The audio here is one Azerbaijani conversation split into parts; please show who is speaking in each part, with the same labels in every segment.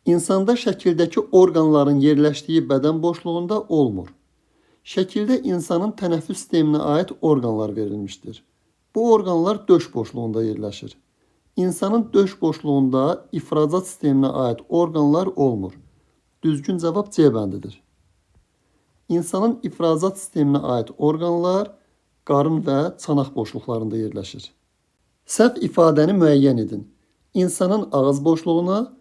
Speaker 1: İnsanda şəkildəki orqanların yerləşdiyi bədən boşluğunda olmur. Şəkildə insanın tənəffüs sisteminə aid orqanlar verilmişdir. Bu orqanlar döş boşluğunda yerləşir. İnsanın döş boşluğunda ifracat sisteminə aid orqanlar olmur. Düzgün cavab C bəndidir. İnsanın ifracat sisteminə aid orqanlar qarın və çanaq boşluqlarında yerləşir. Səhv ifadəni müəyyən edin. İnsanın ağız boşluğuna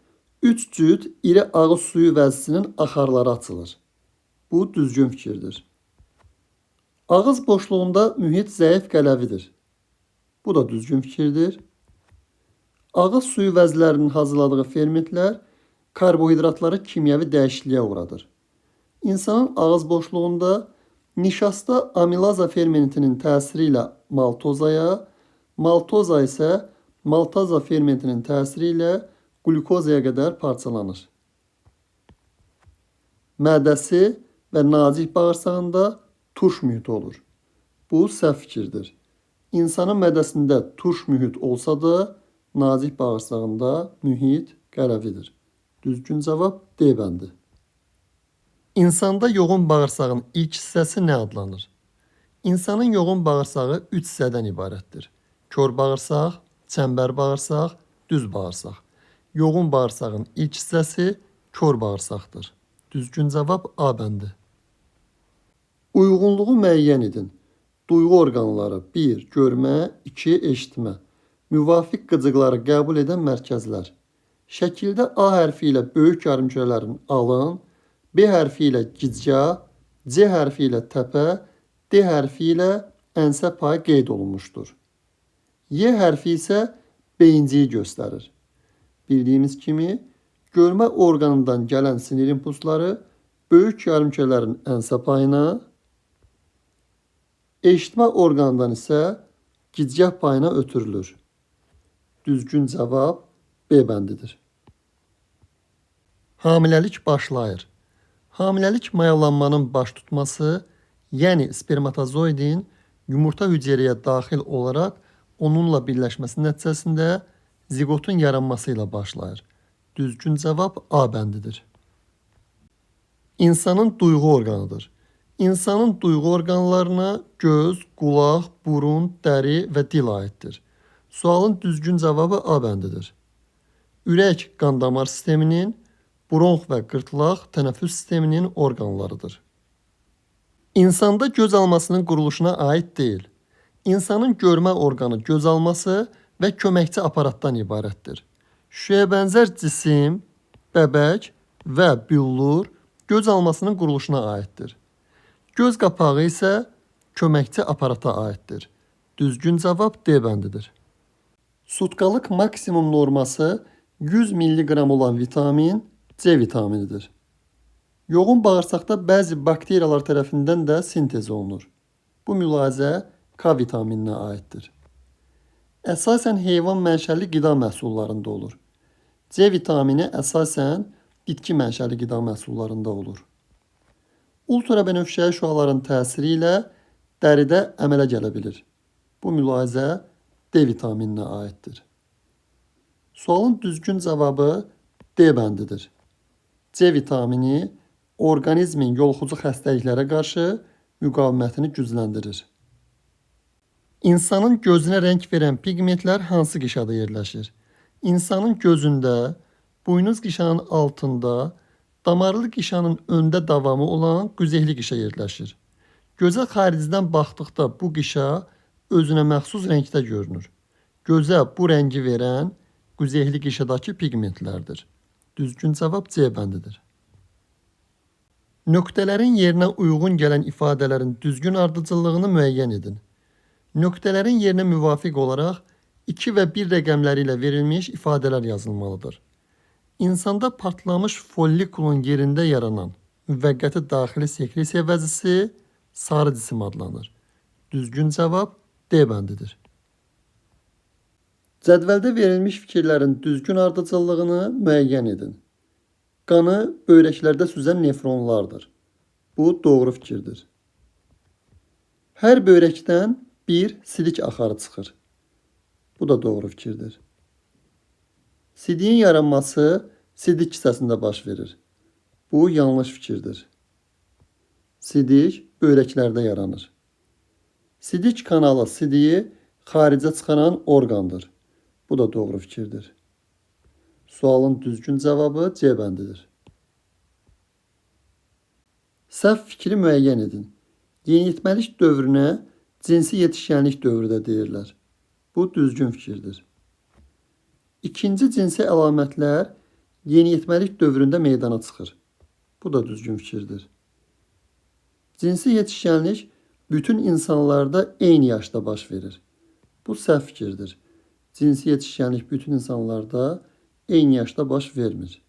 Speaker 1: 3 cüt iri ağız suyu vəzisinin axarları açılır. Bu düzgün fikirdir. Ağız boşluğunda mühit zəif qələvidir. Bu da düzgün fikirdir. Ağız suyu vəzilərinin hazırladığı fermentlər karbohidratları kimyəvi dəyişikliyə uğradır. İnsanın ağız boşluğunda nişasta amilaza fermentinin təsiri ilə maltozaya, maltoza isə maltaza fermentinin təsiri ilə qlukozaya qədər parçalanır. Mədəsi və nazik bağırsağında turş mühit olur. Bu səhv fikirdir. İnsanın mədəsində turş mühit olsa da, nazik bağırsağında mühit qələvidir. Düzgün cavab D bəndi. İnsanda yoğun bağırsağın ilk hissəsi nə adlanır? İnsanın yoğun bağırsağı 3 hissədən ibarətdir. Kor bağırsaq, çəmbər bağırsaq, düz bağırsaq. Yoğun bağırsağın ilk hissəsi kor bağırsaqdır. Düzgün cavab A bəndi. Uyğunluğu müəyyən edin. Duyğu orqanları 1. Görmə, 2. Eşitmə. Müvafiq qıcıqları qəbul edən mərkəzlər. Şəkildə A hərfi ilə böyük yarımkürələrin alın, B hərfi ilə gicgah, C hərfi ilə təpə, D hərfi ilə ensə payı qeyd olunmuşdur. Y hərfi isə beyinciyi göstərir. Bildiyimiz kimi, görmə orqanından gələn sinir impulsları böyük yarımkürələrin ensə payına, eşitmə orqanından isə gicgah payına ötürülür. Düzgün cavab B bəndidir. Hamiləlik başlayır. Hamiləlik mayalanmanın baş tutması, yəni spermatozoidin yumurta hüceyrəyə daxil olaraq onunla birləşməsi nəticəsində ziqotun yaranması ilə başlayır. Düzgün cavab A bəndidir. İnsanın duyğu orqanıdır. İnsanın duyğu orqanlarına göz, qulaq, burun, dəri və dil aiddir. Sualın düzgün cavabı A bəndidir. Ürək qan damar sisteminin, bronx və qırtlaq tənəffüs sisteminin orqanlarıdır. İnsanda göz almasının quruluşuna aid deyil. İnsanın görmə orqanı göz alması və köməkçi aparatdan ibarətdir. Şüşəyə bənzər cisim, bəbək və büllur göz almasının quruluşuna aiddir. Göz qapağı isə köməkçi aparata aiddir. Düzgün cavab D bəndidir. Sutkalıq maksimum norması 100 milliqram olan vitamin C vitaminidir. Yoğun bağırsaqda bəzi bakteriyalar tərəfindən də sintez olunur. Bu mülahizə K vitamininə aiddir. Əsasən heyvan mənşəli qida məhsullarında olur. C vitamini əsasən bitki mənşəli qida məhsullarında olur. Ultrabənövşəyi şüaların təsiri ilə dəridə əmələ gələ bilir. Bu mülahizə D vitamininə aiddir. Sualın düzgün cavabı D bəndidir. C vitamini orqanizmin yoluxucu xəstəliklərə qarşı müqavimətini gücləndirir. İnsanın gözünə rəng verən piqmentlər hansı qişada yerləşir? İnsanın gözündə, buynuz qişanın altında, damarlı qişanın öndə davamı olan qüzehli qişa yerləşir. Gözə xaricdən baxdıqda bu qişa özünə məxsus rəngdə görünür. Gözə bu rəngi verən qüzehli qişadakı piqmentlərdir. Düzgün cavab C bəndidir. Nöqtələrin yerinə uyğun gələn ifadələrin düzgün ardıcıllığını müəyyən edin. Nöqtələrin yerinə müvafiq olaraq 2 və 1 rəqəmləri ilə verilmiş ifadələr yazılmalıdır. İnsanda partlamış follikulun yerində yaranan müvəqqəti daxili sekresiya vəzisi sarı cisim adlanır. Düzgün cavab D bəndidir. Cədvəldə verilmiş fikirlərin düzgün ardıcıllığını müəyyən edin. Qanı böyrəklərdə süzən nefronlardır. Bu doğru fikirdir. Hər böyrəkdən bir sidik axarı çıxır. Bu da doğru fikirdir. Sidiyin yaranması sidik kisəsində baş verir. Bu yanlış fikirdir. Sidik böyrəklərdə yaranır. Sidik kanalı sidiyi xaricə çıxaran orqandır. Bu da doğru fikirdir. Sualın düzgün cavabı C bəndidir. Səhv fikri müəyyən edin. Yeniyetməlik dövrünə cinsi yetişkənlik dövrü də deyirlər. Bu düzgün fikirdir. İkinci cinsi əlamətlər yeniyetməlik dövründə meydana çıxır. Bu da düzgün fikirdir. Cinsi yetişkənlik bütün insanlarda eyni yaşda baş verir. Bu səhv fikirdir. Cinsi yetişkənlik bütün insanlarda eyni yaşda baş vermir.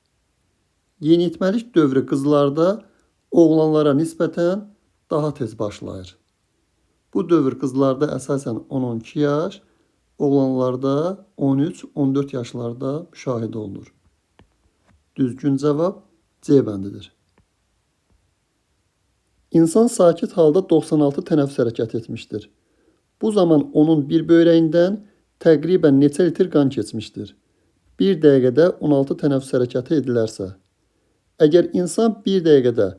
Speaker 1: Yeniyetməlik dövrü qızlarda oğlanlara nisbətən daha tez başlayır. Bu dövr qızlarda əsasən 10-12 yaş, oğlanlarda 13-14 yaşlarda müşahidə olunur. Düzgün cavab C bəndidir. İnsan sakit halda 96 tənəffüs hərəkəti etmişdir. Bu zaman onun bir böyrəyindən təqribən neçə litr qan keçmişdir? Bir dəqiqədə 16 tənəffüs hərəkəti edilərsə, əgər insan bir dəqiqədə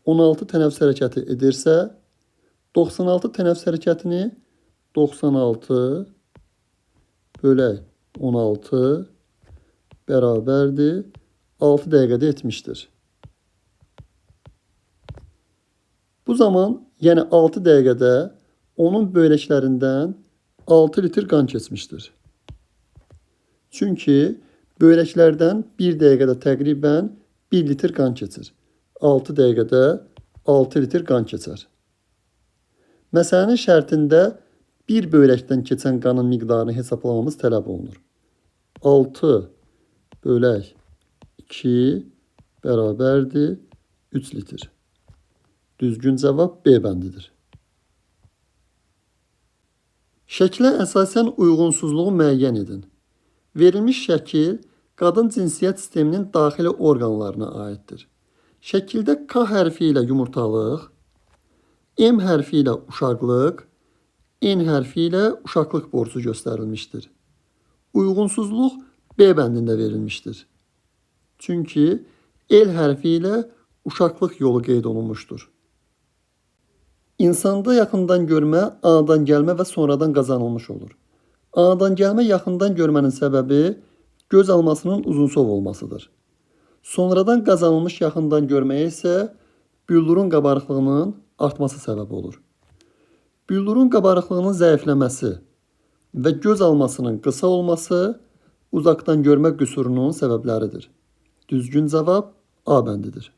Speaker 1: 16 tənəffüs hərəkəti edirsə, 96 tənəffüs hərəkətini 96 bölək 16 bərabərdir 6 dəqiqədə etmişdir. Bu zaman, yəni 6 dəqiqədə onun böyrəklərindən 6 litr qan keçmişdir. Çünki böyrəklərdən 1 dəqiqədə təqribən 1 litr qan keçir. 6 dəqiqədə 6 litr qan keçər. Məsələnin şərtində bir böyrəkdən keçən qanın miqdarını hesablamamız tələb olunur. 6 bölək 2 bərabərdir 3 litr. Düzgün cavab B bəndidir. Şəklə əsasən uyğunsuzluğu müəyyən edin. Verilmiş şəkil qadın cinsiyyət sisteminin daxili orqanlarına aiddir. Şəkildə K hərfi ilə yumurtalıq, M hərfi ilə uşaqlıq, N hərfi ilə uşaqlıq borusu göstərilmişdir. Uyğunsuzluq B bəndində verilmişdir. Çünki L hərfi ilə uşaqlıq yolu qeyd olunmuşdur. İnsanda yaxından görmə anadan gəlmə və sonradan qazanılmış olur. Anadan gəlmə yaxından görmənin səbəbi göz almasının uzunsov olmasıdır. Sonradan qazanılmış yaxından görməyə isə büllurun qabarıqlığının artması səbəb olur. Büllurun qabarıqlığının zəifləməsi və göz almasının qısa olması uzaqdan görmə qüsurunun səbəbləridir. Düzgün cavab A bəndidir.